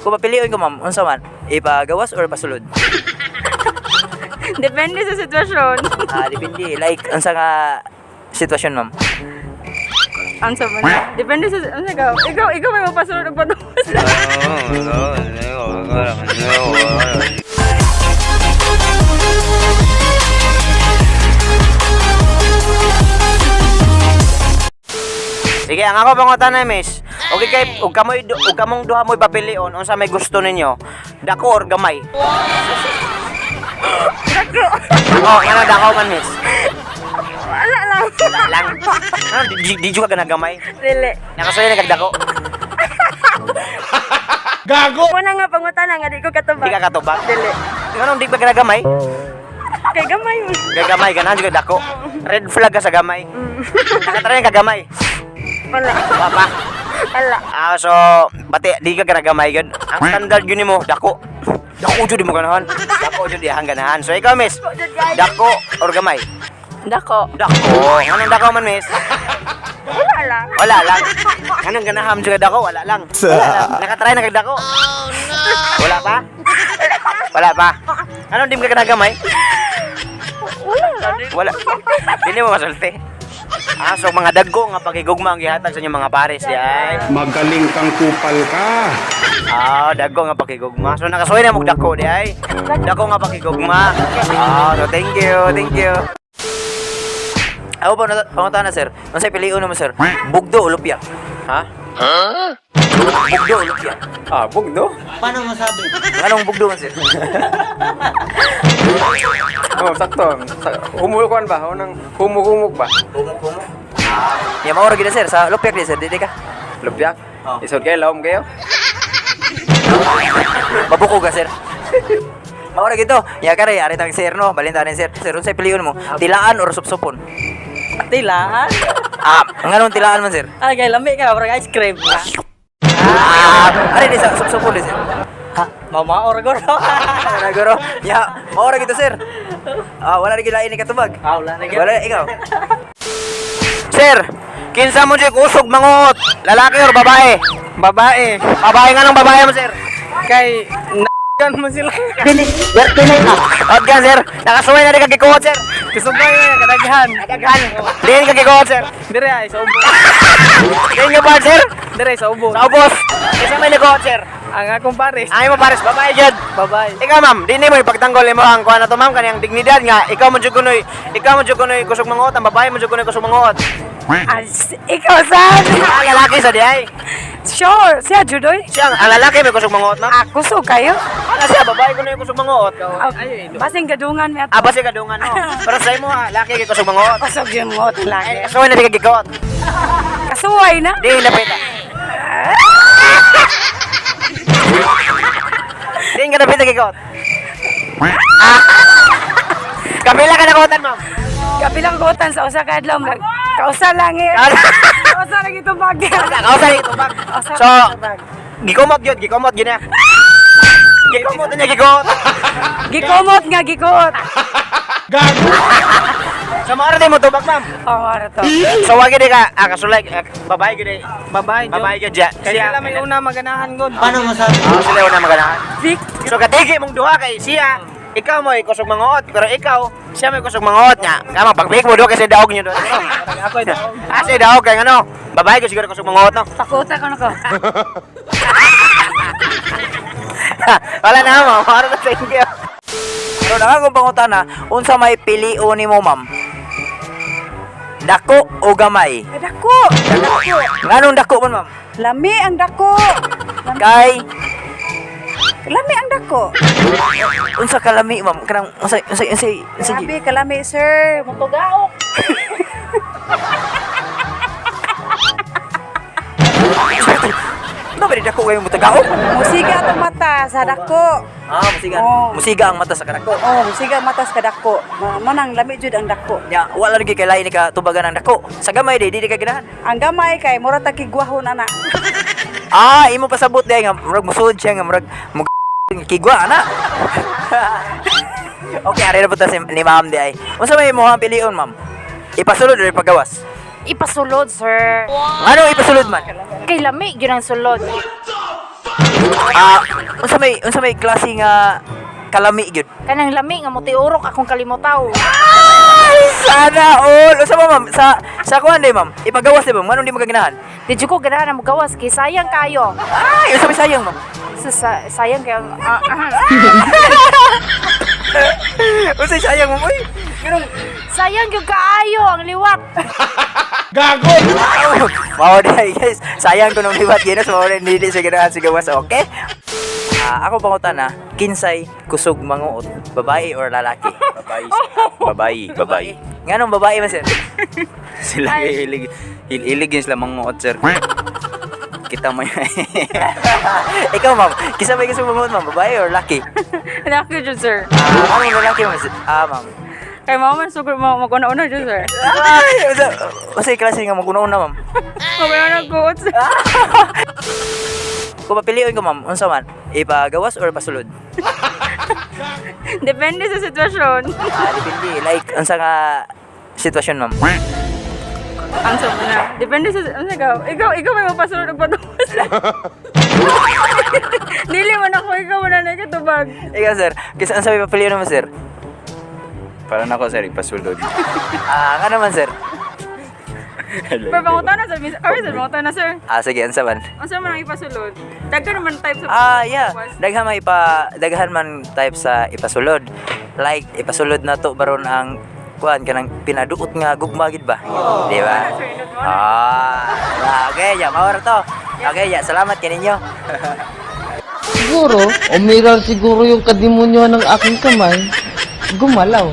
Kung papilion ko, ma'am, unsa man? Ipagawas or pasulod? Depende sa sitwasyon. Ah, depende. Like, unsa nga sitwasyon, ma'am? Unsa man? Depende sa unsa ka. Ikaw may mapasulod og pagawas. Sige, ang ako pangutana, miss. Okay kay ug kamoy ug kamong duha mo'y papilion unsa may gusto ninyo? Dako or gamay? Dako. Oh, ngano dako man, miss? Wala lang. Wala lang. Ano, di jud ka ganagamay? Dili. Nakasuyo na kag dako. Muna nga pangutana nga di ko katubag. Di ka katubag. Dili. Nganong di ka ganagamay? Kay gamay mo. Gagamay ganahan jud ka dako. Red flag ka sa gamay. Nakatry ka gamay. Wala. Wa pa. Wala. Ah, so bati di ka ganagamay gud. Ang standard yun nimo dako. Dako jud mo ganahan. Dako jud iyang ganahan. So ikaw, miss, dako or gamay? Dako. Dako. Anong dako man, miss? Wala lang. Wala lang. Anong ganaham jud ka dako? Wala lang. Wala lang. Nakatry na kag dako? Oh, no. Wala pa? Wala pa. Anong di mo ka ganagamay? Wala lang. Wala. Dili mo masulti. Ah, so mga dagko nga pagigugma ang gihatag sa inyong mga pares di ay. Magaling kang kupal ka. Ah, dagko nga pakigugma. So nakasuway na mo dagko di ay. Dagko nga pakigugma. Ah, so thank you, thank you. Ako pa, pangutana, sir. Unsay pilion mo, sir? Bugdo o lupya? Ha? Bugdo o lupya? Ah, bugdo. Anong bugdo man, sir? Oh, sakto. Humulukuan ba? Unang humugumog ba? Humok-humok. Ya, maura gid na, sir. Sa lupya di, sir. Di ka. Lupyak. Oh. Isod kayo, laom kayo. Mabuko ka, sir. Maura gito. Ya kare, ari tang sir no. Balin tanin sir. Sir, unsay pilion mo? Tilaan or supsupon? Tilaan? Ah, nganong tilaan man, sir? Ay, kay lami ka, parang ice cream. Ah, ari di sa supsupon di, sir. Ha, mamaor guro. Wala guro. Ya, maura gito, sir. Ah, wala rin gilain ni katubag. Ah, wala na gyud. Wala ikaw. Sir, kinsa mo jud kusog manguot? Lalaki or babae? Babae. Babae nga nung babae mo, sir. Kay na mo sila. Ot ka, sir. Nakasuway na rin kag gikuot, sir. Kasubay na kadaghan. Daghan. Diin ka gikuot, sir. Dire ay sa ubos. Diin ka ba, sir? Dire sa ubos. Sa ubos. Kinsa may nagkuot, sir? Ang akong pares. Ang imo pares babae jud. Babae. Ikaw, ma'am, di nimo ipagtanggol imo ang kuan na to, ma'am, kaniyang dignidad nga ikaw mo jud kunoy, ikaw mo jud kunoy kusog manguot, ang babae mo jud kunoy kusog manguot. As, ikaw sad. Ang lalaki sa di ay. Sure, siya judoy. Siya ang lalaki may kusog manguot, ma'am. Ako so kayo. Ano siya babae kunoy kusog manguot. Basing gadungan mi ato. Ah, basi kadungan no. Pero sa imo ha, laki kay kusog manguot. Kusog yun mo Ay, lagi. kasuway na di ka gikuot. Kasuway na. Di lapit. Di ka lapit gikuot. Ah. Kapila ka nakutan, ma'am. Kapilang kutan sa usa ka adlaw mag kausa lang eh. Kausa lang itubag. Kausa lang itubag. Kausa So, lang itubag. Gikumot yun, gikumot yun na. Gikumot niya, gikumot. Gikumot nga gikuot. So, maara din mo tubag, ma'am. Oh, mara to. So, wag gid ka, ah, kasulay, ah, babae gid. Babae. jud. Babae gid siya. Kay sila may una maganahan gud. Ah, sila una maganahan. Vic, So, katigi mong duha kay siya, ikaw mo kusog manguot, pero ikaw, siya may kusog manguot niya. Kama, pagbik mo duha kasi daog niyo doon. Ako daog. Ah, siya daog kay ano, babae ko siguro kusog manguot, no? pakuta ko na ko. Wala na, ma'am. Wala na, thank you. Pero nakakong pangutana, unsa may pilion nimo, ma'am? Dako o gamay? Dako. Dako. Nganong dako man, ma'am? Lami ang dako. Kay Lami ang dako. unsa kalami, ma'am? Kanang unsa unsa unsa unsa Grabe kalami, sir. Mutugaok. No, pero dako kayo mo tagao. Musiga atong mata sa dako. Ah, musiga. Oh. Musiga ang mata sa kadako. Oh, musiga ang mata sa dako. Mo nang lami jud ang dako. Ya, wala lagi kay lain ni ka tubagan ang dako. Sa gamay di di ka ganahan. Ang gamay kay mura ta kigwahon ana. Ah, imo pasabot di nga murag musud siya nga murag kigwa ana. Okay, ari na po ta si ni ma'am di ay. Unsa may imong pilion, ma'am? Ipasulod or ipagawas? Ipasulod, sir. Ngano ipasulod man? Kay lami gyud ang sulod. Ah, unsa may klase nga kalami gyud? Kanang lami nga motiurok akong kalimutaw. Ay, sana all. Unsa ba, ma'am? Sa kuan day, ma'am? Ipagawas di ba? Nganong di mo kaganahan? Di jud ko ganahan mo gawas kay sayang kayo. Ay, unsa may sayang, ma'am? Sa sayang kayo. Ah, ah. Unsa sayang, ma'am? Uy, ganun. Sayang gyud kaayo ang liwat. Mao day, guys. Sayang ko nung liwat ginos mao rin dili sa ganahan sa gawas. Okay? Ah, ako pangutana, kinsay kusog manguot, babae or lalaki? Babae. Babae, babae. Nganong babae man, sir? Sila hilig hilig yun sila manguot, sir. Kita mo yan. Ikaw, ma'am, kinsa may kusog manguot, ma'am, babae or laki? Laki jud, sir. Ah, ano lalaki, ma'am? Ah, ma'am. Kay mao man sugar mo maguna-una jud, sir. Ay, unsa klase nga maguna-una, ma'am? Maguna-una ko, sir. Kung papilion ko, ma'am, unsa man? Ipagawas or pasulod? Depende sa sitwasyon. Ah, depende. Like, unsa nga sitwasyon, ma'am? Ang sa na. Depende sa unsa ka. Ikaw may mapasulod og pagawas. Dili man ako, ikaw man na katubag. Ikaw, sir. Kasi unsa may papilion mo, sir? Para nako, sir, ipasulod. Ah, nga naman, sir. Pero pangutana sa kami sa pangutana, sir. Ah, sige, unsa man? Unsa man ang ipasulod? Daghan man type sa Ah, yeah. Daghan man type sa ipasulod. Like ipasulod na to baron ang kuan kanang pinaduot nga gugma gid ba? Di ba? Ah, okay, ya mao ra to. Okay, ya, salamat kaninyo. Siguro, umiral siguro yung kadimonyo ng aking kamay, gumalaw.